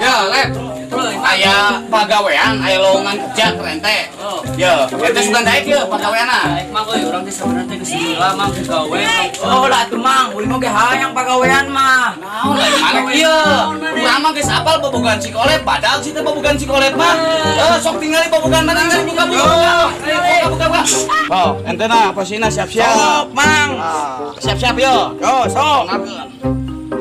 Ya, Lep. Aya pagawean, aya lowongan kerja keren teh. Ya, ente sudah daek ya pagaweanna. Baik mang euy, urang teh sebenarnya teh geus lila mang gawe. Oh lah atuh mang, uing oge hayang pagawean mah. Naon lain mana kieu? Urang mah geus apal bobogohan si Kolep, padahal si teh bobogohan si Kolep mah. Eh, sok tingali bobogohan mana ningali buka buka buka. Buka buka buka. Oh, ente nah posisinya siap-siap. Sok mang. Siap-siap yo. Yo sok.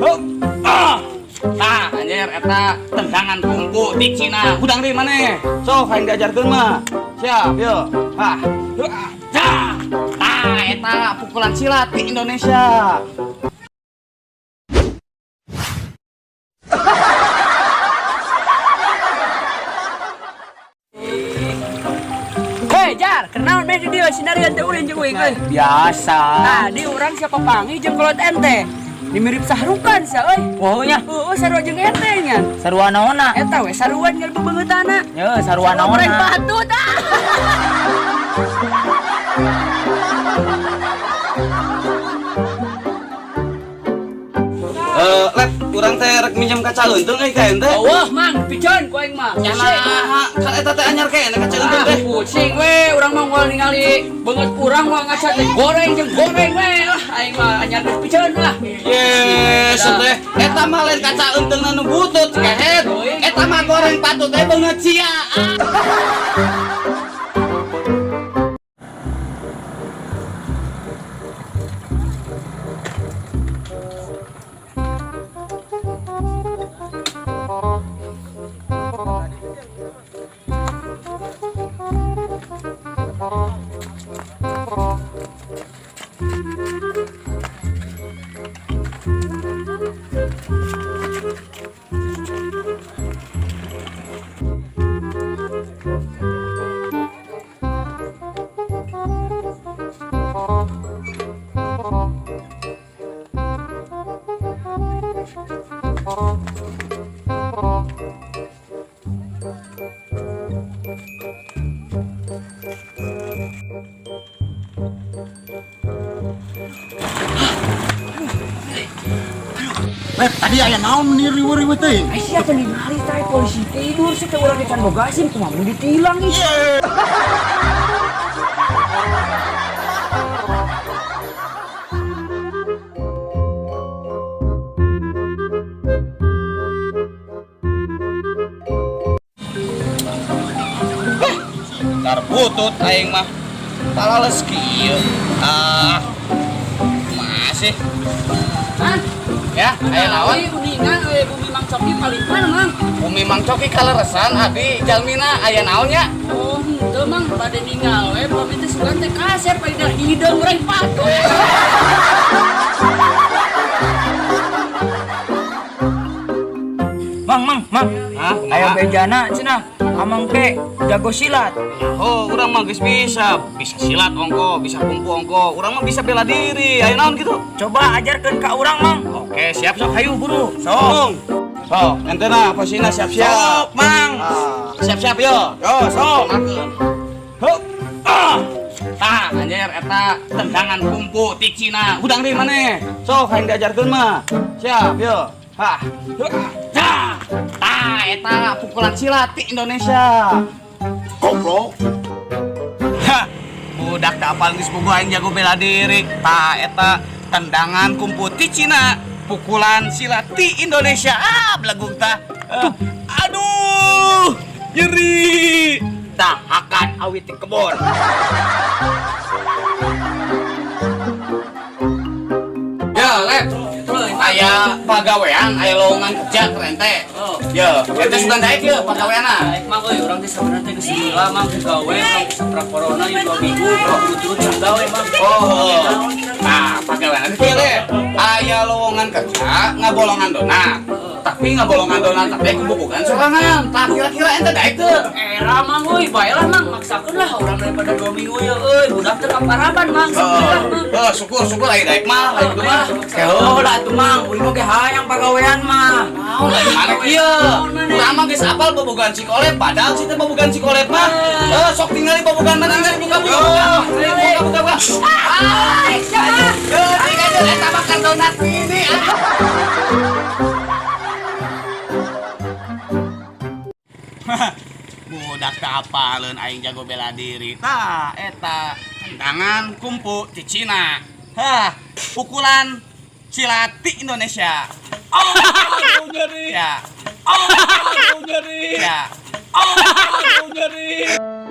Hup. Ah. Tah, anjir eta tendangan kungfu di Cina. Hudang deui maneh. Sok hayang diajarkeun mah. Siap, yo. Ah. Tah. Tah, eta pukulan silat di Indonesia. Hei Jar, kenaon meh di dieu sinarian teh ulin jeung uing euy. Biasa. Tadi urang siapa panggil jeung kolot ente. Ini mirip Sahrukan sia euy. Wah nya, Heeh, sarua jeung ente nya. sarua naonna? Eta we sarua ngal bebeungeutana. Nya, sarua Goreng naonna? patut ah. Eh, Lep, urang teh rek minjem kaca leunteng euy ka ente. Wah, mang, piceun ku aing mah. Nah, kan eta teh anyar keneh kaca leunteng Ah, teh. pusing we, urang mah moal ningali beungeut urang moal ngaca teh goreng jeung goreng we. Lah, aing mah anyar geus piceun lah. Yes, teh. Eta mah lain kaca eunteungna nu butut, kehed. Eta mah goreng patut teh beungeut sia. Lep, tadi aya naon nih riweuh-riweuh teuing. Ai sia teh ningali teh polisi tidur sih teh urang can boga SIM kumaha mun ditilang ih. Ntar butut aing mah. Palales kieu. Ah. Masih. Hah? Ya, aya naon? Euy, uningan euy bumi Mang Coki paling mana mang? Bumi Mang Coki kaleresan abi jalmina aya naon nya? Oh, henteu mang bade ningal we pami teh sugan teh kasep pada hideung goreng patut. Mang, mang, mang. Hah, Aya kumaha? bejana cenah. Amang ke jago silat. Oh, urang mah geus bisa, bisa silat ongko, bisa kungfu ongko. Urang mah bisa bela diri. Aya naon gitu? Coba ajarkeun ka urang, Mang. Oke, siap sok hayu buru. Sok. Sok, ente nah posisinya siap-siap. Sok, Mang. Siap-siap yo. Yo, sok. Hup. Ah. Tah, anjir eta tendangan kungfu di Cina. Hudang deui maneh. Sok hayang diajarkeun mah. Siap, yo. Hah. Tah. Tah, eta pukulan silat di Indonesia. Goblok. Hah. Budak teh apal geus bogo aing jago bela diri. Tah, eta tendangan kungfu di Cina, pukulan silat di Indonesia. Ah, belagung tah. Aduh, nyeri. Tah, akan awit di kebon. Ya, Lep. Aya pagawean, aya lowongan kerja keren teh. Ya, ente sudah daek ya pagaweanna. Baik mang euy, urang teh sebenarnya teh geus lila mang gawe urang saprak corona ieu 2 minggu berturut-turut can gawe mang. Oh. Nah, pagawean kieu le. Aya lowongan kerja ngabolongan donat. Tapi ngabolongan donat tapi kububukan sorangan. Tah kira-kira ente daek teu? Era mang euy, bae lah mang, maksakeun lah urang daripada 2 minggu ya euy, budak teh kaparaban mang, syukur lah mang. Oh, syukur syukur aya daek mah, aya kitu mah. Oh lah atuh mang, uing oge hayang pagawean mah. Naon lain mana kieu? Urang mah geus apal bobogohan si Kolep, padahal si teh bobogohan si Kolep mah. Eh, sok tingali bobogohan mana ningali buka buka buka. Buka buka buka. Ah, geuning aja eta makan donat ini. Ah. Barudak teu apaleun aing jago bela diri. Tah, eta tendangan kungfu di Cina. Hah, pukulan silat di Indonesia. Oh, nyeri. Ya, Oh, nyeri. ya. Oh, nyeri.